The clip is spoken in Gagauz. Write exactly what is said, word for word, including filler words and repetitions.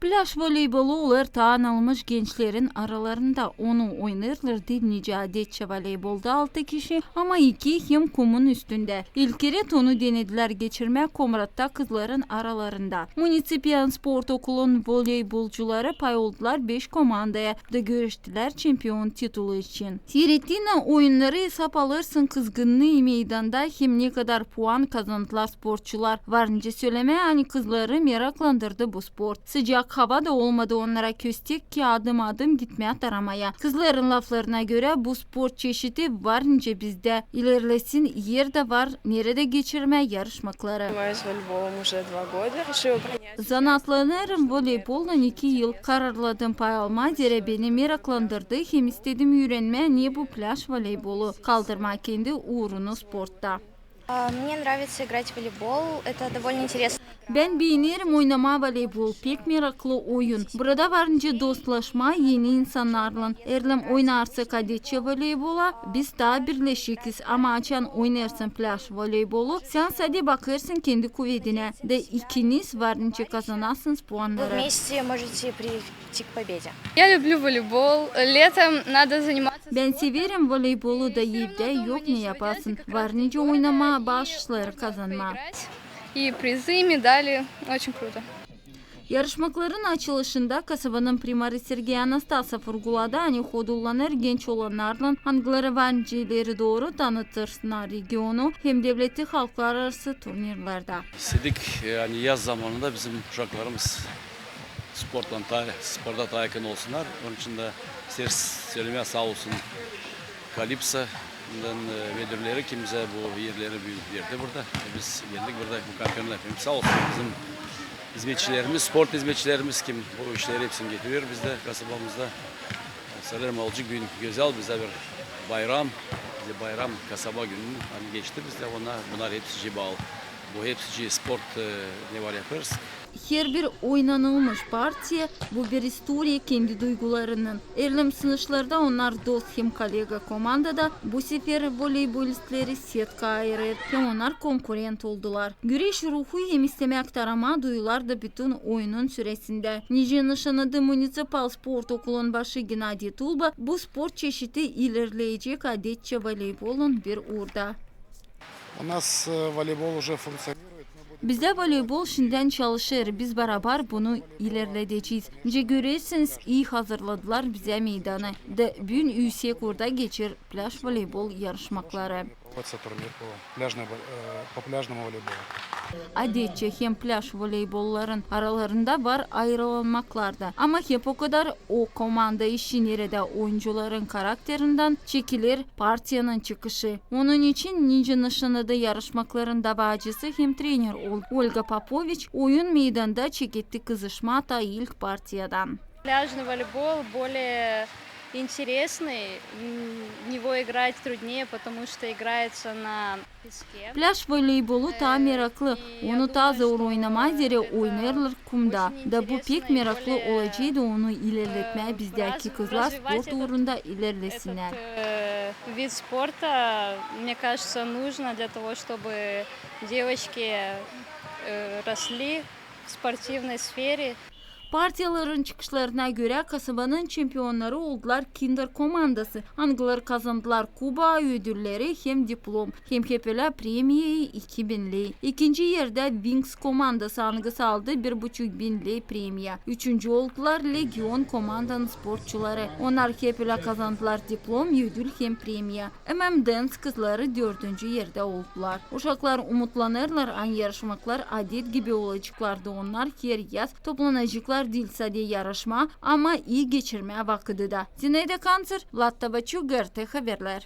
Plaş voleybolu olêr tanınılmış gençlerin aralarında. Onu oynêêrlar nicä adetçä voleybolda altı kişi, ama iki hem kumun üstündä. İlkerä onu denedilär geçirmää Komratta kızların aralarında. Municipial sport okulun voleybolcuları pay oldular beş komandaya da görüştülär çempion titulu için. Siirettiynän oyunnarı esap alêrsın, kızgınnıı meydanda hem ne kadar puan kazandılar sportçular. Var nicä sölemää, ani kızları meraklandırdı bu sport. Sıcak hava da olmadı onnara köstek ki adım-adım gitmää taramaya. Kızların laflarına görä, bu sport çeşidi var nicä bizdä ilerlesin, er dä var neredä geçirmää yarışmakları. Занимаюсь волейболом уже два года. Решила принять Zanaatlanêrım voleybollan iki yıl. Kararladım pay almaa, zerä beni meraklandırdı hem istedim üürenmää, ne bu plaş voleybolu, kaldırmaa kendi uurunu sportta. А, мне нравится играть в волейбол. Это довольно интересно. Bän beenerim oynamaa voleybol, pek meraklı oyun. Burada var nicä dostlaşmaa eni insannarlan. Erlem oynarsak adetçä voleybola, biz taa birleşikiz, ama açan oynêêrsın plaş voleybolu, sän sade bakêrsın kendi kuvedinä, da ikiniz var nicä kazanêrsınız puannarı. Вы вместе можете прийти к победе. Я люблю волейбол. Летом надо заниматься Bän severim voleybolu da evdä yok ne yapasın. Var nicä oynamaa, baaşışları kazanmaa. И призы, и медали. Очень круто. Yarışmakların açılışında kasabanın primarı Sergey Anastasov urguladı, ani hodullanêr genç olannarlan, angıları var nicä ileri dooru tanıtırsınnar regionu hem devleti halklararası turnirlerdä. İstedik, e, ani yaz zamanında bizim uşaklarımız sporttan taa, sporta taa yakın olsunnar. Onun için dä isteriz sölemää saa olsun Kalipsodan, e, müdürleri, kim bizä bu erleri verdi burada. E, biz geldik burada bu kampiyonat yapayım. Saa olsun bizim hizmetçilerimiz, sport hizmetçilerimiz, kim bu işleri hepsini getiriyor bizdä, kasabamızda. Sanêrım, olacek büün gözäl bizä bir bayram. Bizä bayram, kasaba günü, ani geçti bizdä, ona, bunnar hepsi bağlı. Bu hepsi sport, e, ne var yapêrız. Herbir oynanılmış partiya, bu bir istoriya kendi duygularınnan. Erlem sınışlarda onnar dost hem kolega komandada, bu sefer voleybolistleri setka ayırêr hem onnar konkurent oldular. Güreş ruhu hem istemäk taramaa duyular da bütün oyunun süresindä. Nicä nışannadı municipal sport okulun başı Gennadiy Tulba, bu sport çeşidi ilerleyecek adetçä voleybolun bir uurda. У нас, э, волейбол уже функционирует. Bizdä voleybol şindän çalışêr, biz barabar bunu ilerledecez. Nicä görersiniz, ii hazırladılar bizä meydanı. Da büün üüsek uurda geçer plaş voleybol yarışmakları. Проводится турнир по пляжной, э, по пляжному волейболу. Adetçä hem plaş voleybolların aralarında var ayırılmaklar da. Ama hep okadar o komanda işi, neredä oyuncuların karakterindän çekiler partiyanın çıkışı. Onun için nicä nışannadı yarışmakların davaacısı hem trener Ol-, Olga Popoviç, oyun meydanda çeketti kızışmaa taa ilk partiyadan. Пляжный волейбол более интересный, м, в него играть труднее, потому что играется на песке. Plaş voleybolu taa meraklı, onu taa zor oynamaa, zerä oynêêrlar kumda. Da bu pek meraklı olaceydı onu ilerletmää bizdäki kızlar sport uurunda ilerlesinnär. Этот, э, вид спорта, мне кажется, нужно для того, чтобы девочки, э, росли в спортивной сфере. Partiyaların çıkışlarına görä, kasabanın çempionnarı oldular Kinder komandası, angıları kazandılar kuba, ödülleri hem diplom, hem hep ölä premiyayı iki bin ley. İkinci erdä Wings komandası, angısı aldı bir buçuk bin ley premiya. Üçüncü oldular Legion komandanın sportçuları. Onnar hep ölä kazandılar diplom, ödül hem premiya. M M Dance kızları dördüncü erdä oldular. Uşaklar umutlanêrlar, ani yarışmaklar adet gibi olaceklar da onnar her yaz toplanaceklar diil sade yarışmaa, ama ii geçirmää vakıdı da. Zinaida Kanţer, Vlad Tavaçuk, G R T Haberlär.